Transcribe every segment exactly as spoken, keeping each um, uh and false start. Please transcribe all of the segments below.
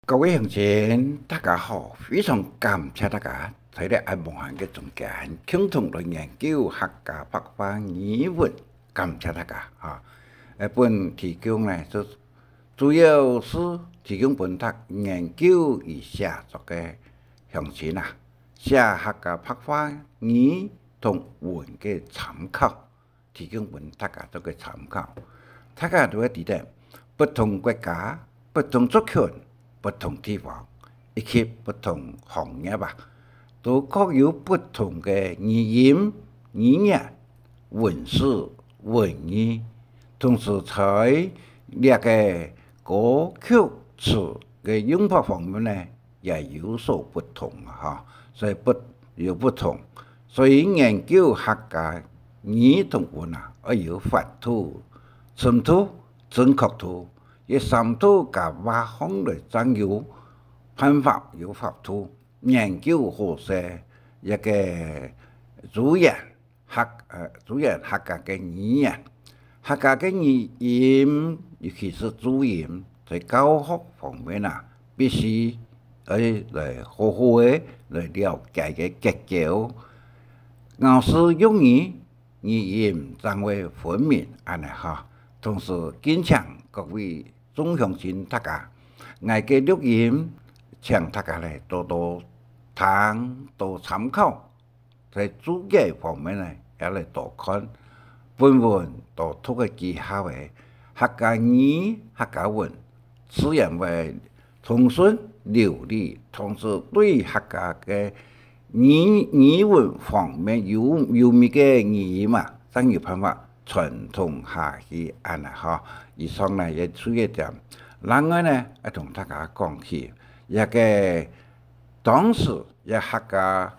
各位鄉親，大家好！非常感謝大家在這恁無閒个中間，共同來研究客家白話語文。感謝大家哈！呃，本提供呢，就主要係提供分讀研究與寫作个鄉親啊，寫客家白話語同文个參考。 提供分大家做个參考。大家都會知得，不同國家、不同族群、不同地方，以及不同行業啊，都各有不同个語音、語言、文字、文藝。同時在這个歌曲詞个用法方面呢， 也有所不同啊，哈，所以不，有不同。所以研究客家語同文啊，愛有法度、深度、準確度，這三度加畫項來正有辦法、有法度研究好勢，這个語言 客，呃，語言客家个語言。客家个語音，尤其係注音，在教學方面啊，必須愛來好好个來了解个結構。咬字用語，語音正會分明，恁呢哈。同時，敬請各位眾鄉親大家，𠊎个錄音，請大家來多多聽，多參考。 在註解方面呢，也來多看。本文多讀个幾下仔，客家語、客家文，自然會通順流利，同時對客家个語，語文方面有，有名个語音啊，正有辦法傳承下去恁呢哈。以上呢，也注意一點。另外呢，愛同大家講起，這个當時這客家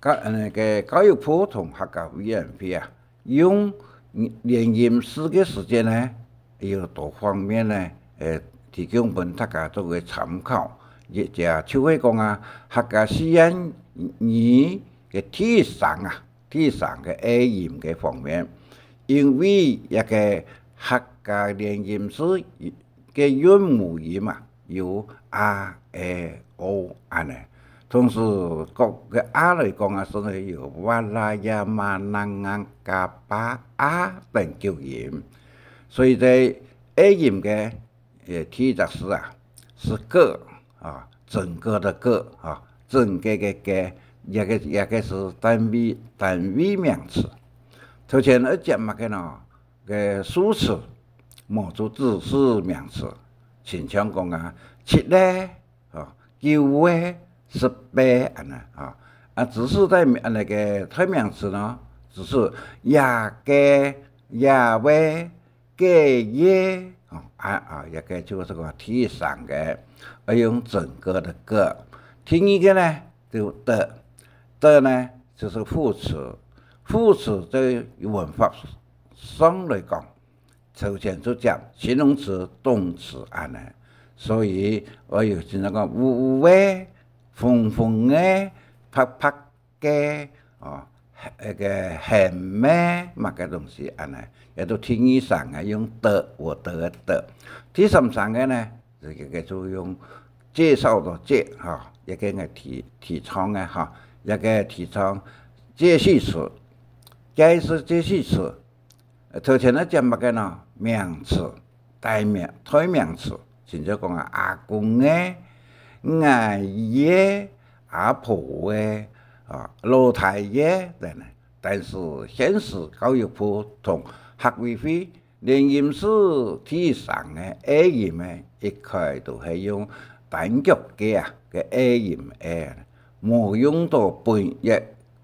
教，呃，个教育部同客家委員會啊，用連音字个時節呢，有多方面呢，呃，提供分大家做个參考。也，也就係講啊，客家四縣語个第一聲啊，第一聲个A音个方面，因為這个客家連音字个韻母音啊， 有a、e、o恁呢。同時，各个a來講啊，甚至有哇啦呀嘛啷啷嘎巴啊等九音。所以在A音个，呃，第一隻字啊，係个啊，整个的个啊，整个个个，這个，這个係單位，單位名詞。頭前愛接麼个呢？ 个數詞，無就指示名詞。親像講啊，七个，吼，九个，十个恁呢，吼。啊，指示代，恁呢个代名詞呢，指示這个、這位、該个，吼，啊，啊，這个就係講第一聲个，愛用整个的个。第二个呢，就的，的呢，就係副詞，副詞在文法上來講， 頭前就接形容詞、動詞恁呢。所以𠊎有經常講，烏烏个、紅紅个、白白个，哦，該个鹹个，麼个東西恁呢，這都第二聲个，用的，我的个的。第三聲个呢，這个就用介紹个介，吼，這个𠊎提，提倡个，吼，這个提倡介系詞，介係介系詞， 呃，頭前愛接麼个呢？名詞，代名，代名詞，親像講啊，阿公个、𠊎个、阿婆个，啊，老弟个等等。但是現時教育部同客委會連音字第一聲个A音个，一概都係用單腳个啊，个A音个，無用到本一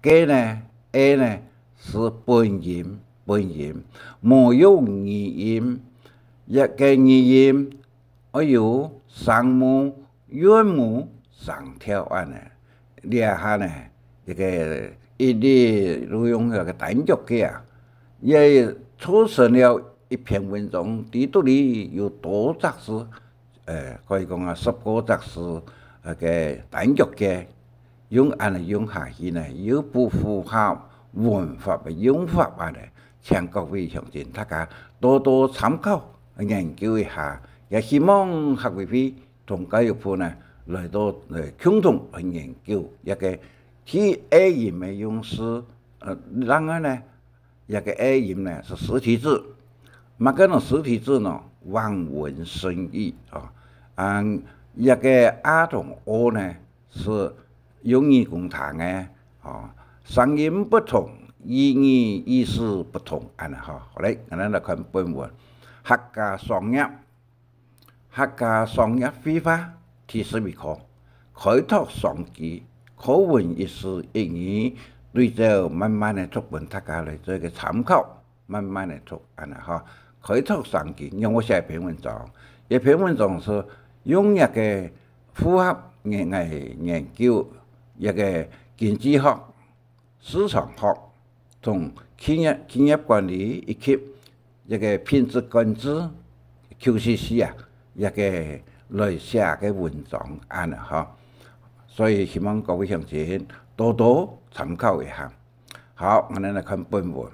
个呢，A呢， 係本音，本音，無用語音。這个語音愛有聲母、韻母、聲調恁呢。這下呢，這个一律都用這个單腳个啊，也造成了一篇文章，裡肚裡有多隻字， 呃，可以講啊，十个隻字，呃，个單腳个，用恁呢用下去呢，又不符合文法个用法恁呢，請各位鄉親大家多多參考，研究一下，也希望客委會同教育部呢，來到，呃，共同來研究一个第二音个用詞，呃，另外呢，一个二音呢係實體字。麼个呢實體字呢？望文生義啊。啊，一个a同o呢，係用耳公聽个，哦，聲音不同，意義意思不同，恁呢吼。好嘞，𠊎等來看本文。客家商業，客家商業會話第十一課，開拓商機，課文一字一語，對照慢慢个讀分大家來做一个參考。 慢慢个讀，恁呢吼，開拓商機，仰會寫一篇文章？一篇文章係用一个符合𠊎，𠊎研究一个經濟學、市場學同企業，企業管理以及一个品質管制，Q C C啊，一个來寫个文章，恁呢吼。所以希望各位鄉親多多參考一下。好，𠊎等來看本文。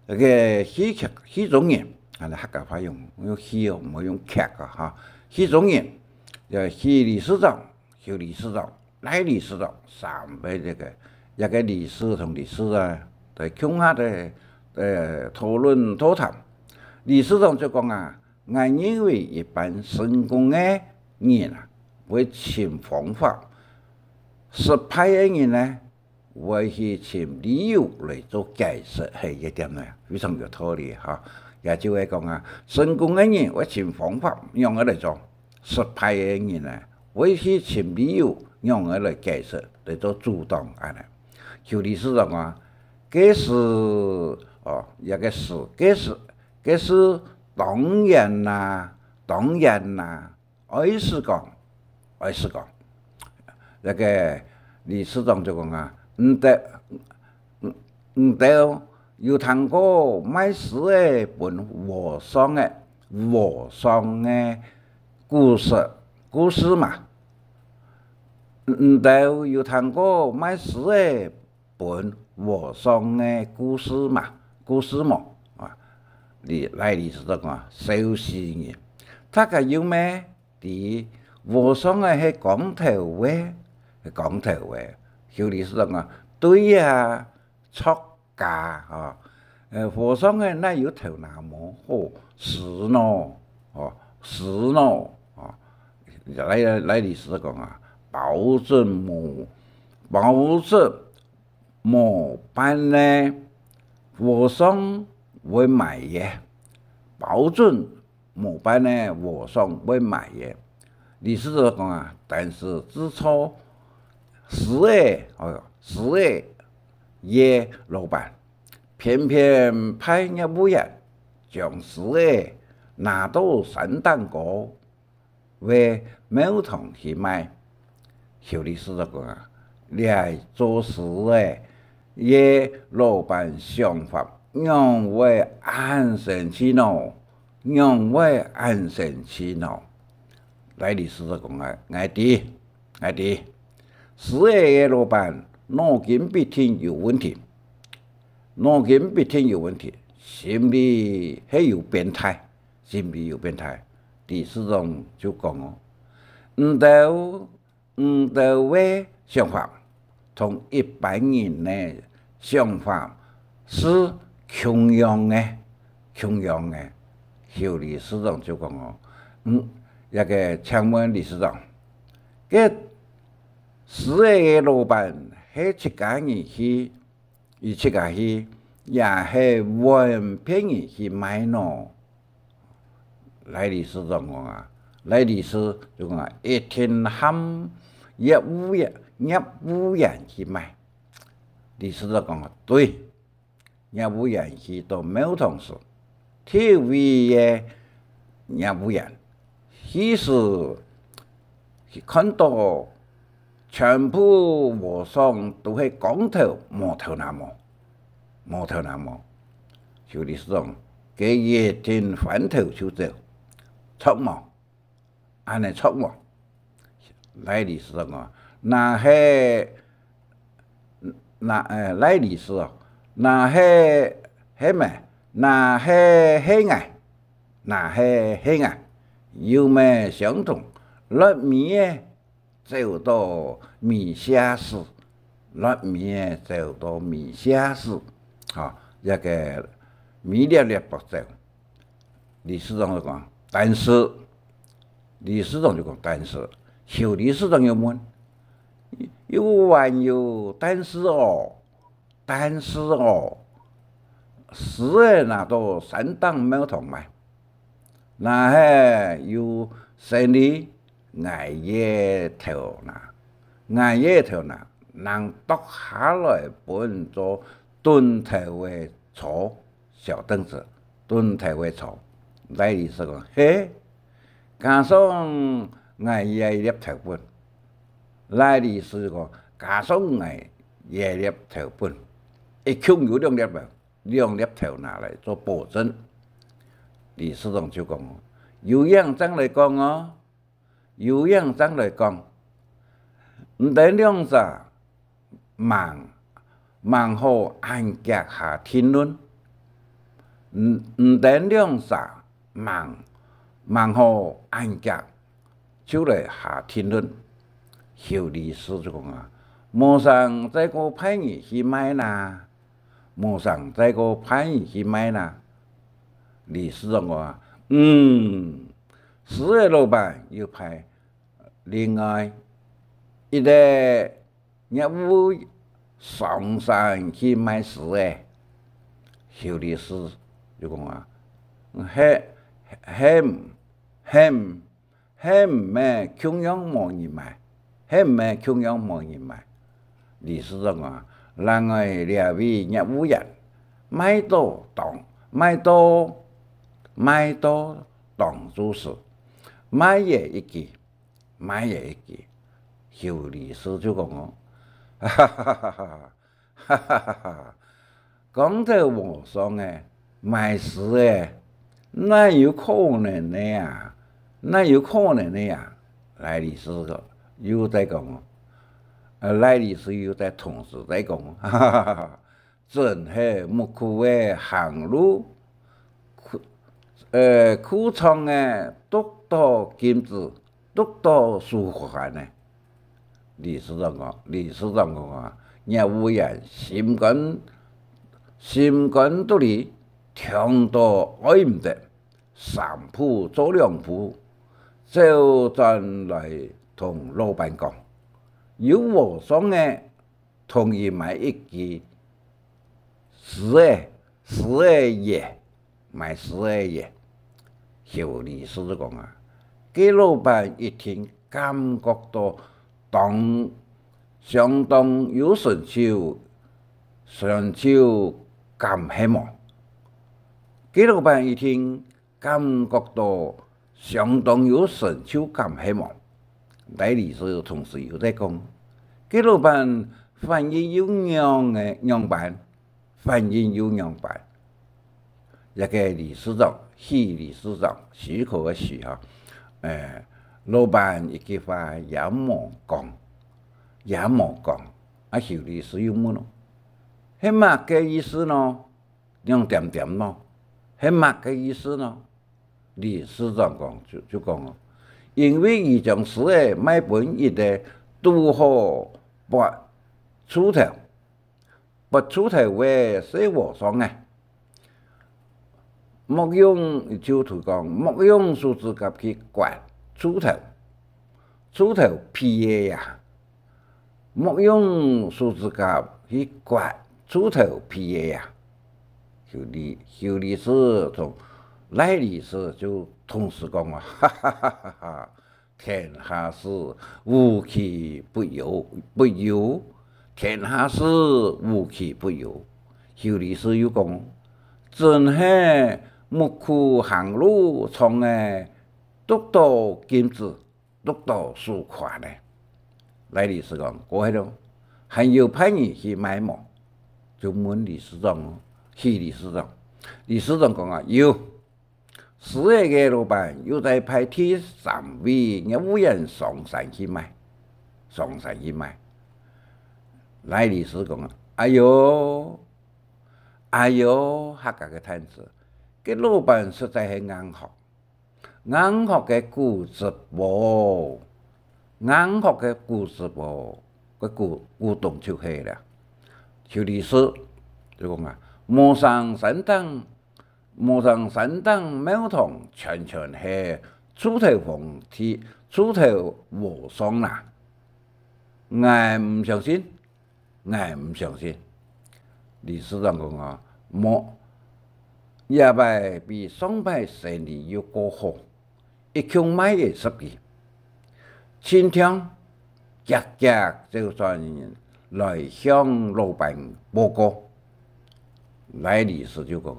該个許，許宗仁，啊，客家話用，用許哦，毋好用客啊，哈。許宗仁，呃，許理事長、邱理事長、賴理事長三位這个，一个理事同理事啊，在共下个，呃，討論座談。理事長就講啊，𠊎認為一般成功个人啊，會尋方法，失敗个人呢， 會去尋理由來做解釋，係一點呢，非常有道理哈。也就係講啊，成功个人會尋方法，仰仔來做；失敗个人呢，會去尋理由，仰仔來解釋，來做阻擋恁呢。邱理事長啊，該時，哦，這个時，該時，該時當然啦，當然啦， 愛死講，愛死講。該个理事長就講啊，你兜，你，你兜有聽過賣獅仔分和尚个，和尚个故事，故事嘛？你，你兜有聽過賣獅仔分和尚个故事嘛？故事無？啊，你，賴理事長講啊，笑死人。大家有無 知和尚仔係光頭仔，係光頭仔。邱理事長講，對啊，著假吼。呃，和尚仔哪有頭那毛好，死腦，哦，死腦，哦。賴，賴理事講啊，包準無，包準 無辦呢，和尚會買个，包準無辦呢，和尚會買个。理事長講啊，但是知錯，獅仔，哦，獅仔个老闆，偏偏派業務員將獅仔拿到山頂高， 會廟堂去賣。邱理事長講啊，這做獅仔个老闆想法，仰會恁生趣呢？仰會恁生趣呢？賴理事長講啊，𠊎知，𠊎知，獅仔个老闆腦筋必定有問題，腦筋必定有問題，心理係有變態。 心理有變態。理事長就講哦，你兜，你兜个想法同一般人个想法係共樣个，共樣个。邱理事長就講哦，嗯，這个請問理事長，該獅仔个老闆係自家人去 佢自家去，也係換別人去賣呢？賴理事長講啊，賴理事就講啊，一定喊業務員，業務員去賣。理事長講啊，對，業務員去到廟堂時， 第一位个業務員，佢係看到全部和尚都係光頭，無頭那毛，無頭那毛。邱理事長，佢一定翻頭就走，著無？ 恁呢著無？賴理事長講，若係，若，呃，賴理事哦，若係，係咩？若係，係𠊎，若係，係𠊎，有咩相同？落尾仔走到尾瀉屎，落尾仔走到尾瀉屎，吼，這个尾㪐㪐㪐走。理事長就講：「但是。」理事長就講：「但是。」邱理事長又問：「又還有但是哦？」「但是哦，屎仔拿到山頂廟堂賣，若係有生理，𠊎个頭那，𠊎个頭那，能剁下來分做凳頭个座，小凳子，凳頭个座。」賴理事講：「嘿，加上𠊎這粒頭本。」賴理事講：「加上𠊎這粒頭本，一共有兩粒啊，兩粒頭拿來做保證。」理事長就講：「有影正來講哦，有影正來講，你等兩儕吂，吂好恁遽下定論，你，你等兩儕吂，吂好恁遽就來下定論。」邱理事就講啊：「無成再過派人去賣啦，無成再過派人去賣啦。」理事長講啊：「嗯，屎仔老闆又派另外一个業務上山去賣屎仔。」邱理事就講啊：「係，係，係，係毋係共樣無人買？係毋係共樣無人買？」理事長啊：「另外這位業務員賣到當，賣到，賣到當做實，賣仔一支，賣仔一支。」邱理事就講哦：「哈哈哈哈哈哈哈哈哈！講頭和尚仔賣屎仔，哪有可能个啊？哪有可能个啊？」賴理事又再講哦，呃，賴理事又再同時再講哦：「哈哈哈哈哈！真係木牯仔行路，褲，呃，褲長仔督到金子，督到手環呢。」理事長講，理事長講啊：「業務員心肝，心肝肚裡暢到愛毋得，三步做兩步，走轉來同老闆講，有和尚仔同佢買一支屎仔，屎仔仔，買屎仔仔。」邱理事就講啊：「該老闆一定感覺到當，相當有成就，成就感係無？」該老闆一定感覺到相當有成就感係無？賴理事同時又再講，該老闆反應又仰仔，仰般？反應又仰般？這个理事長，許理事長思考个時候，呃，老闆一句話也無講，也無講。啊，邱理事又問咯：「係麼个意思呢？」仰恬恬咯，係麼个意思呢？理事長講，就，就講哦：「因為佢將屎仔賣分一个堵好發臭頭，發臭頭个細和尚仔，莫用，就同講，莫用手指甲去刮臭頭，臭頭皮仔啊！」「莫用手指甲去刮臭頭皮仔啊！」邱理，邱理事同賴理事就同時講啊：「哈哈哈哈哈！天下事，無奇不有，不有，天下事，無奇不有。」邱理事又講：「真係木牯行路長仔，督到金子，督到手環呢。」賴理事講：「過係咯，還有派人去賣無？」就問理事長哦，許理事長。理事長講啊：「有，屎仔个老闆又再派第三位業務員上山去賣，上山去賣。」賴理事講啊：「哎喲，哎喲，客家个攤子，該老闆實在係硬殼。」硬殼个固執哦，硬殼个固執哦，个古，古董就係了。邱理事就講啊，無成山頂，無成山頂廟堂全全係豬頭皇帝，豬頭和尚啦。𠊎毋相信， 𠊎毋相信。理事長講啊，無，這擺比上擺生理又過好，一共賣了十支。盡暢遽遽就轉來向老闆報告。賴理事就講，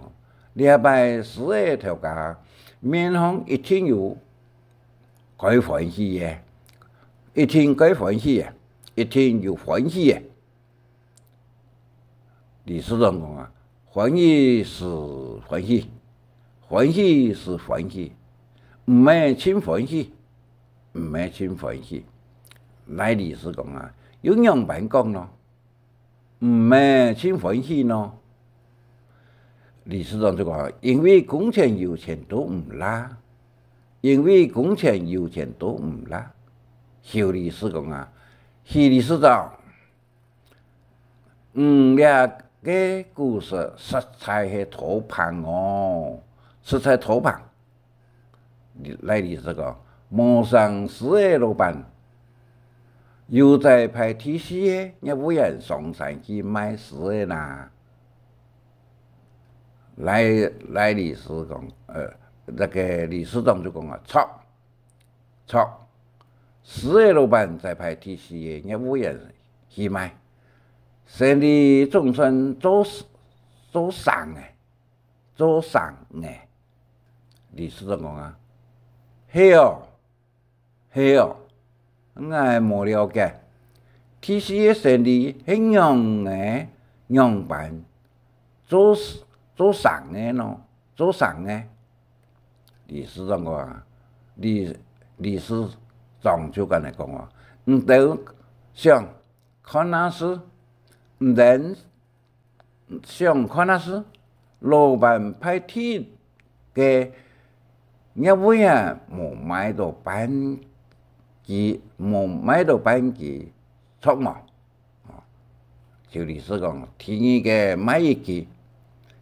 這擺獅仔頭家面項一定有該歡喜个，一定該歡喜个，一定有歡喜个。 理事長講啊，歡喜是歡喜，歡喜是歡喜，毋係盡歡喜，毋係盡歡喜。賴理事講啊，又仰般講呢？毋係盡歡喜呢？理事長就講，因為工錢油錢都毋罅，因為工錢油錢都毋罅。邱理事講啊，邱理事長， 嗯，這个故事實在係拖棚哦，實在拖棚。賴理事講，無成獅仔老闆，又再派第四个業務員上山去賣獅仔啦。賴，賴理事講，呃，該个理事長就講啊，著， 著，獅仔老闆再派第四个業務員去賣，生理總算做，做成了，做成了。理事長講啊，係哦，係哦，𠊎無了解，第四个生理係仰仔，仰般做，做成个呢？ 做成个。理事長講啊，理，理事長就恁樣講啊，你兜想看下仔，你兜想看下仔，老闆派第一个業務員無賣到半支，無賣到半支，著無？ 哦，邱理事講，第二个賣一支，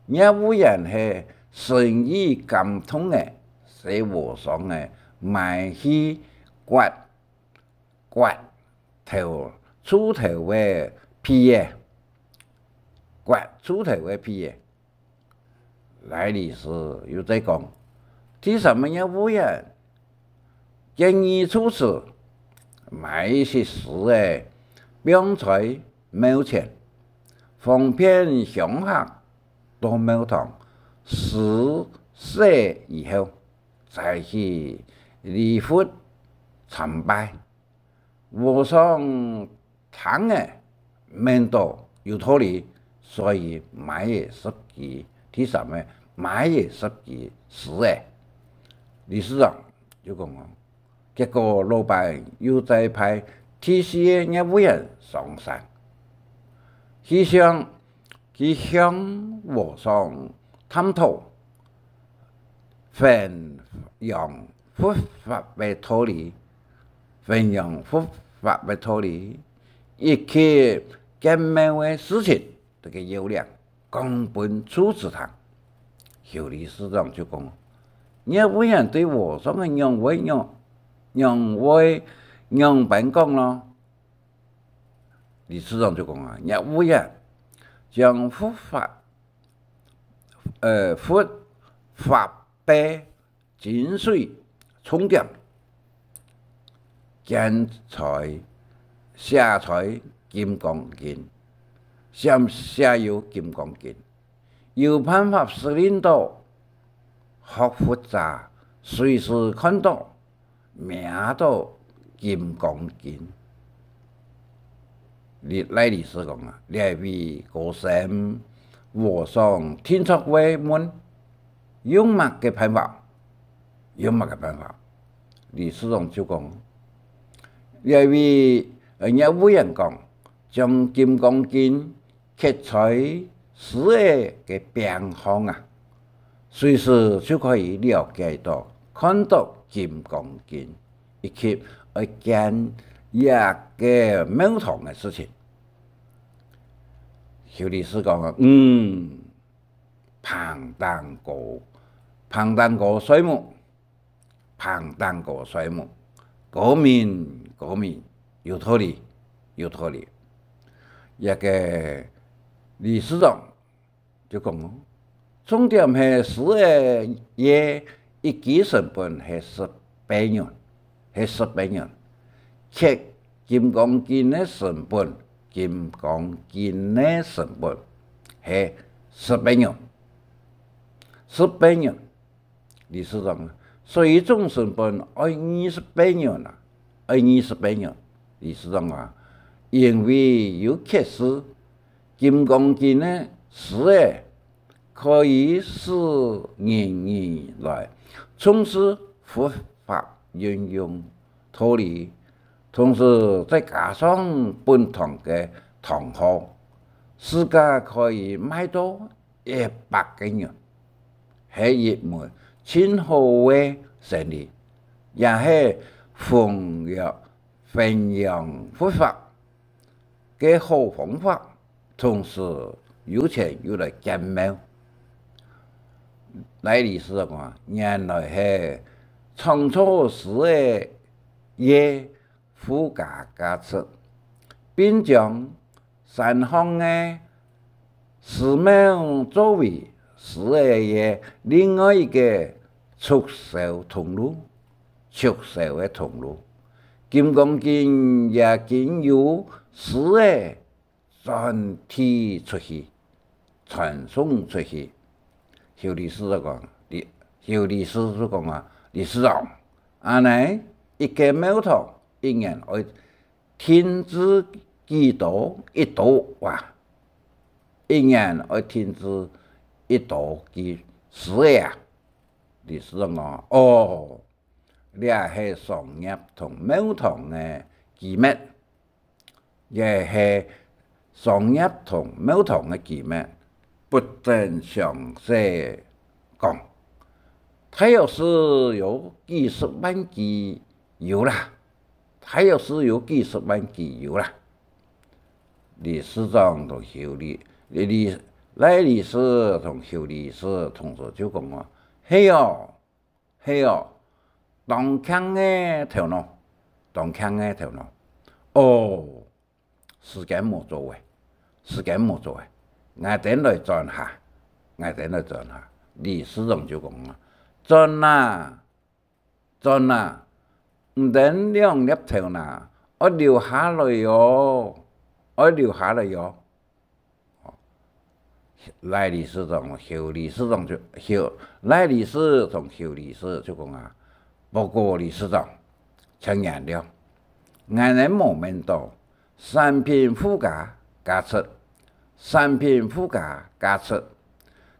業務員係心意感動个，細和尚个，買去刮，刮頭，豬頭个皮仔，刮豬頭个皮仔。 賴理事又再講，第三个業務員建議住持買一息獅仔放在廟前，方便香客到廟堂施捨以後，再去禮佛參拜。 和尚聽了，愐到有道理，所以買了十支，第三个買了十支獅仔。理事長就講哦，結果老闆又再派第四个業務員上山，去向，去向和尚探討 弘揚佛法个道理，弘揚佛法个道理，以及建廟个事情，這个要領，講分住持聽。邱理事長就講，業務員對和尚个仰會仰，仰會仰般講咯？理事長就講啊，業務員將佛法 呃，佛法个精髓重點，建在，寫在金剛經，寫，寫有金剛經，有辦法使令到學佛者隨時看到 摸到金剛經。賴理事講啊，這位高僧和尚定著會問，用麼个辦法？用麼个辦法？理事長就講，這位，呃，業務員講，將金剛經 刻在獅仔个柄項啊，隨時就可以了解到看著金剛經，以及愛建這个廟堂个事情。邱理事講：「嗯，嘭噹哥，嘭噹哥睡目，嘭噹哥睡目，高明，高明，有道理，有道理。」這个理事長就講哦：「重點係師爺一支成本係十八元，係十八元，且金剛經个成本，金剛經个成本係十八元，十八元。」理事長啊：「所以總成本愛二十八元啊，愛二十八元。」理事長啊，因為有缺失，金剛經个師爺可以使人人來重視佛法運用道理，同時再加上本堂个堂號，自家可以賣到一百个銀，係一門盡好个生理，也係弘揚弘揚佛法个好方法，同時有錢又來建廟。賴理事講啊，原來係創造師爺个附加價值，並將山項个寺廟作為師爺个另外一个促銷通路，促銷个通路。金剛經也經由師爺傳遞出去，傳送出去。邱理事就講，理，邱理事就講啊：「理事長，恁呢一个廟堂一年愛定置幾多一多啊？一年愛定置一多幾十个啊？」理事長講：「哦，這係商業同廟堂个機密。」也係商業同廟堂个機密，不准詳細講。大約是有幾十萬支有啦，大約是有幾十萬支有啦。理事長同邱理，理，賴理事同邱理事同時就講啊：「係哦， 係哦，當慶个頭腦，當慶个頭腦。」「哦，時間無早欸，時間無早欸，𠊎等來轉下，𠊎等來轉下。」理事長就講啊：「轉啊，轉啊，你等兩粒頭那，愛留下來喲，愛留下來喲。」 賴理事長、邱理事長就，邱，賴理事同邱理事就講啊：「報告理事長，請原諒，𠊎等無愐到產品附加價值，產品附加價值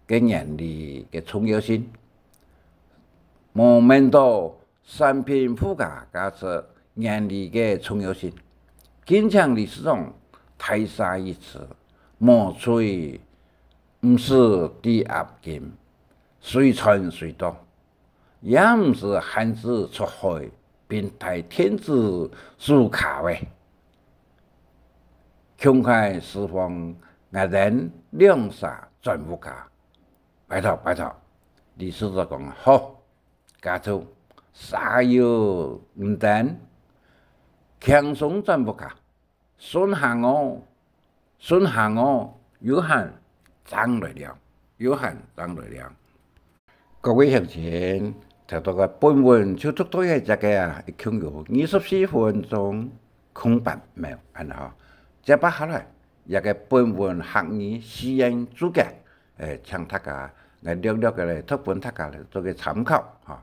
个原理个重要性，無愐到 產品附加價值原理个重要性。敬請理事長大赦一次，無罪毋使抵押金，隨傳隨到，也毋使限制出海並帶電子書卡欸。共下釋放𠊎等兩儕轉屋下。」「拜託，拜託。」理事長講：「好。」 家族，儕有毋等，輕鬆轉屋下，順行哦，順行哦，有閒正來尞，有閒正來尞。各位鄉親，頭到个本文就讀到這隻个啊，一共有二十四分鐘空八秒，恁呢吼。接下來，這个本文客語四縣註解，誒，請大家來略略个來讀分大家來做个參考，吼。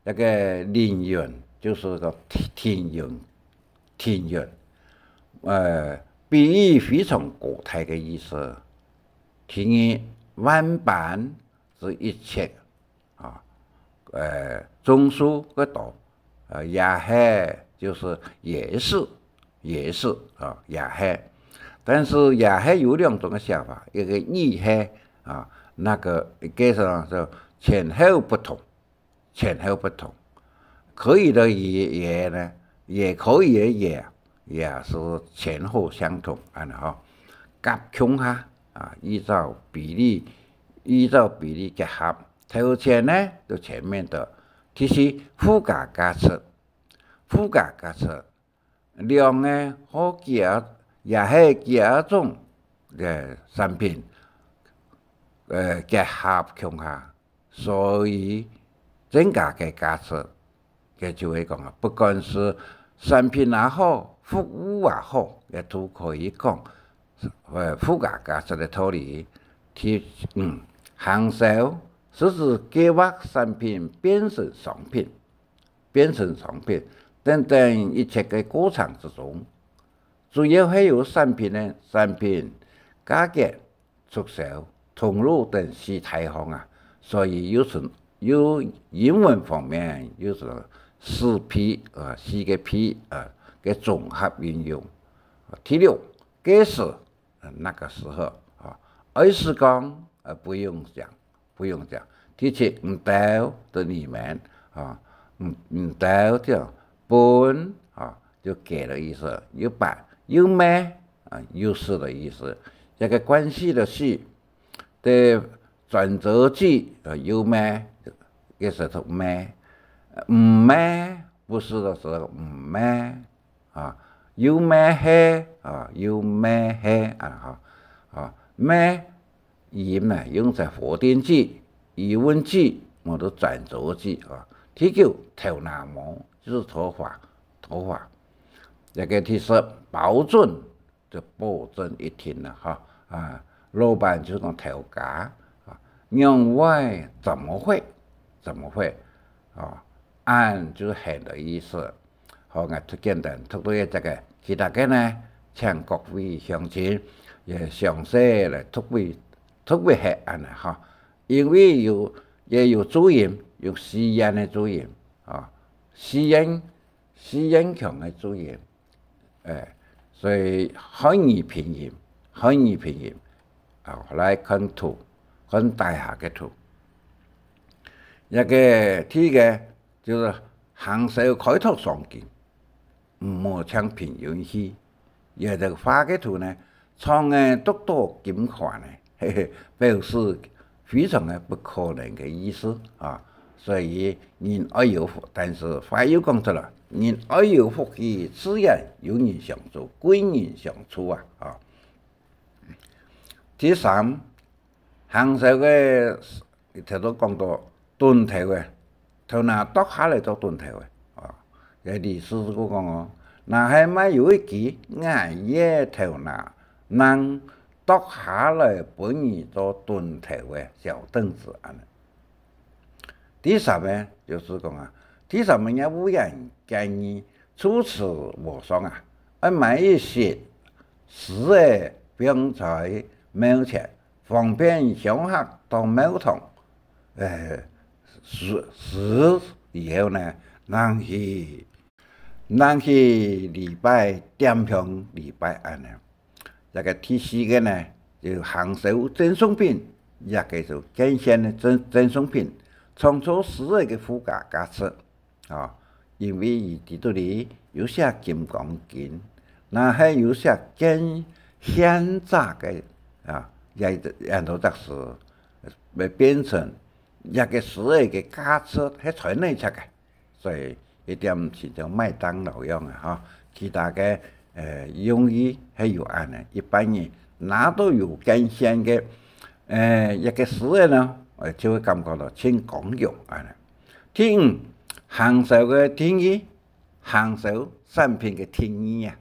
這个凌雲，就是个凌雲，凌雲，呃，比喻非常高大个意思。第二，萬般之一切，啊，呃，眾數个多，呃，也係，就是也是，也是，啊，也係。但是也係有兩種个寫法，一个也係，啊，那个，一个是，是前後不同。前後不同。可以的也，也呢，也可以的也，也是前後相同，恁呢吼。合共下啊，依照比例，依照比例結合，頭前呢，就前面的。第四，附加價值，附加價值， 兩个或幾下，也係幾下種个產品，呃，結合共下，所以增加个價值。該就係講啊，不管係產品也好，服務也好，也都可以講，呃，附加價值个道理。第五，行銷是指計畫產品變成商品， 變成商品，等等一切个過程之中，主要係有產品个產品、價格、促銷、通路等四大項啊，所以又稱，又英文方面又稱四P，呃，四个P，呃，个綜合運用。第六，該時，呃，那個時候，啊，愛時講，呃，不用講， 不用講。第七，你兜就你們，啊，你，你兜就分，啊，就給的意思。又八，又乜，啊，又是的意思。這個關係的係，對，轉折句，啊，又乜，也是讀乜，毋乜，不是的時候，毋乜，啊，又乜係，啊，又乜係，啊，哈，啊，乜 語音呢，用在否定句、疑問句，或者轉折句啊。第九，頭那毛，就是頭髮，頭髮。這個第十，包準，就保證一定了哈。啊，老闆就是講頭家啊，仰會，怎麼會，怎麼會啊，恁就是很的意思。 好，𠊎讀簡單讀到這个，其他个呢，請各位鄉親也詳細來讀一，讀一下恁呢哈。因為有，也有注音，有四縣个注音啊，四縣，四縣腔个注音，欸，所以漢語拼音，漢語拼音啊，來看圖，看底下个圖。這个第一个 就係行銷開拓商機，毋好淨憑運氣。這个畫个圖呢，長个堵著金環呢，嘿嘿，表示非常个不可能个意思啊。所以人愛有福，但是話又講出來，人愛有福氣，自然有人相助，貴人相助啊，啊。第三， 行銷个，頭先講到鈍頭个，頭那剁下來做鈍頭个，哦，這意思係講哦，若係萬有一日，𠊎个頭那正剁下來分你做鈍頭个小凳子恁呢。第三呢，就係講啊，第三呢，也有人建議，除此和尚啊，愛買一些 書仔放在廟前，方便香客到廟堂，呃，書，書以後呢，正去，正去禮拜，點香禮拜恁呢。這个第四个呢，就行銷贈送品，這个就敬獻个贈，贈送品，創造書仔个附加價值。 啊，因為佢在肚裡有寫金剛經，若係有寫敬獻者个，啊，也，也都得是，會變成這个書仔个價值係存在个。所以一點親像麥當勞樣啊，哈，其他个，呃，用語係有恁呢，一般人拿到有敬獻个，呃，一个書仔呢，呃，就會感覺到盡光榮恁呢。 第五，行銷个定義，行銷產品个定義啊，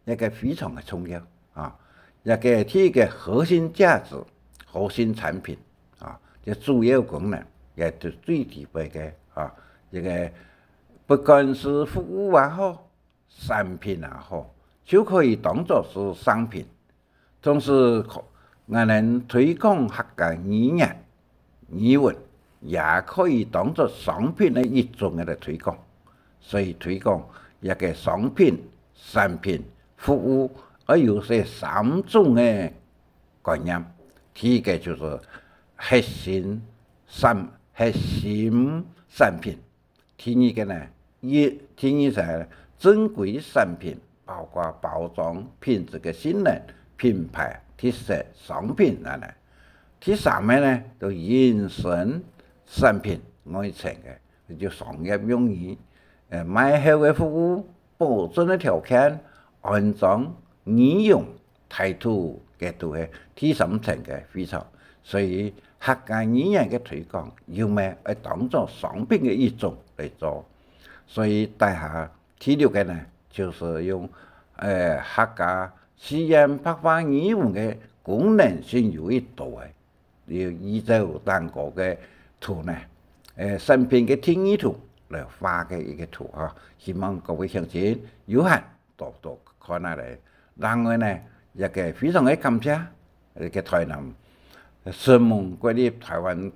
這个非常个重要啊。這个第一个核心價值、核心產品啊，這主要功能，也就最基本个啊，這个不管係服務也好，產品也好，就可以當作係商品。 同時可，𠊎等推廣客家語言、語文，也可以當作商品个一種个來推廣。所以推廣一个商品、產品、服務，愛有這三種个觀念。第一个就係核心產，核心產品。第二个呢，一，第二个呢，正規產品，包括包裝、品質个性能、品牌、特色、商品恁呢。第三个呢，就隱身產品，外層个，就商業用語，呃，賣後个服務、保證个條件、安裝、儀容、態度，該都係第三層个非常。所以客家語言个推廣，又乜愛當做商品个一種來做。所以底下第六个呢，就係用，呃，客家四縣白話語文个功能性有一道个，有依照頂高个圖呢，呃，產品个定義圖來畫个一个圖哈。希望各位鄉親有閒多多看下來。另外呢，也个非常个感謝，呃，个台南，承蒙國立台灣，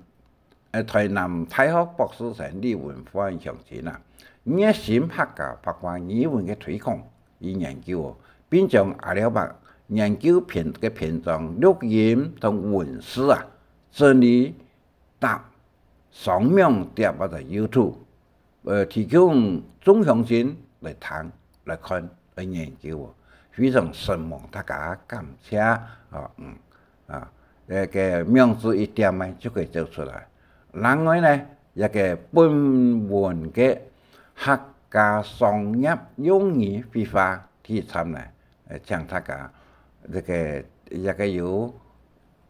呃，台南大學博士生李文煥鄉親啊，熱心客家白話語文个推廣與研究哦，並將阿廖伯研究篇个篇章錄音同文字啊，整理搭上網貼或者YouTube，呃，提供眾鄉親來聽、來看、來研究哦。非常承蒙大家，感謝啊，嗯，啊，該个網址一點呢就可以找出來。另外呢，這个本文个客家商業用語會話第三呢，呃，請大家這个，這个有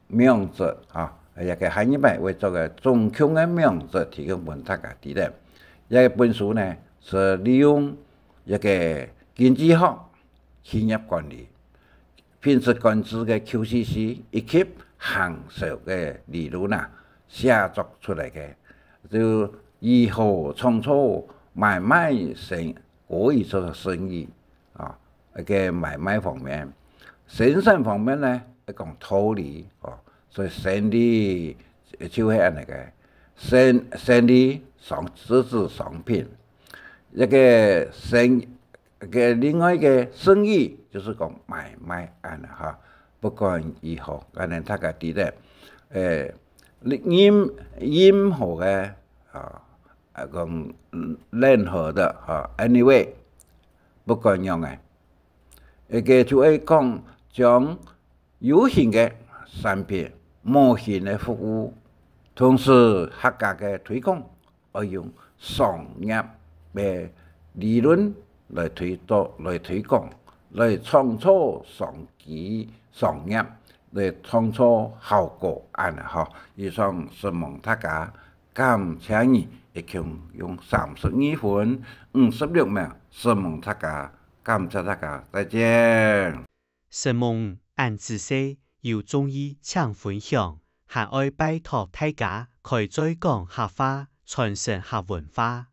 網址啊，這个下二擺會做个總共个網址提供分大家知得。這个本書呢，係利用這个經濟學、企業管理、品質管制个Q C C以及行銷个理論啊，寫作出來个，就如何創造買賣生，可以做生意啊，該个買賣方面。生產方面呢，愛講道理哦，所以生理就係恁呢个，生，生理商，是指商品。該个生，个另外一个生意，就係講買賣恁呢哈。不管如何，恁呢大家知得，呃，任，任何个啊，啊，講，嗯，任何个哈，anyway，不管樣个，該个就愛講將有形个產品、無形个服務，同時客家个推廣，愛用商業个理論來推導、來推廣、來創造商機、商業、來創造效果恁呢吼。以上承蒙大家，感謝你，一共用三十二分五十六秒，承蒙大家，感謝大家，再見。承蒙恁仔細，有中意請分享，還愛拜託大家開嘴講客話，傳承客文化。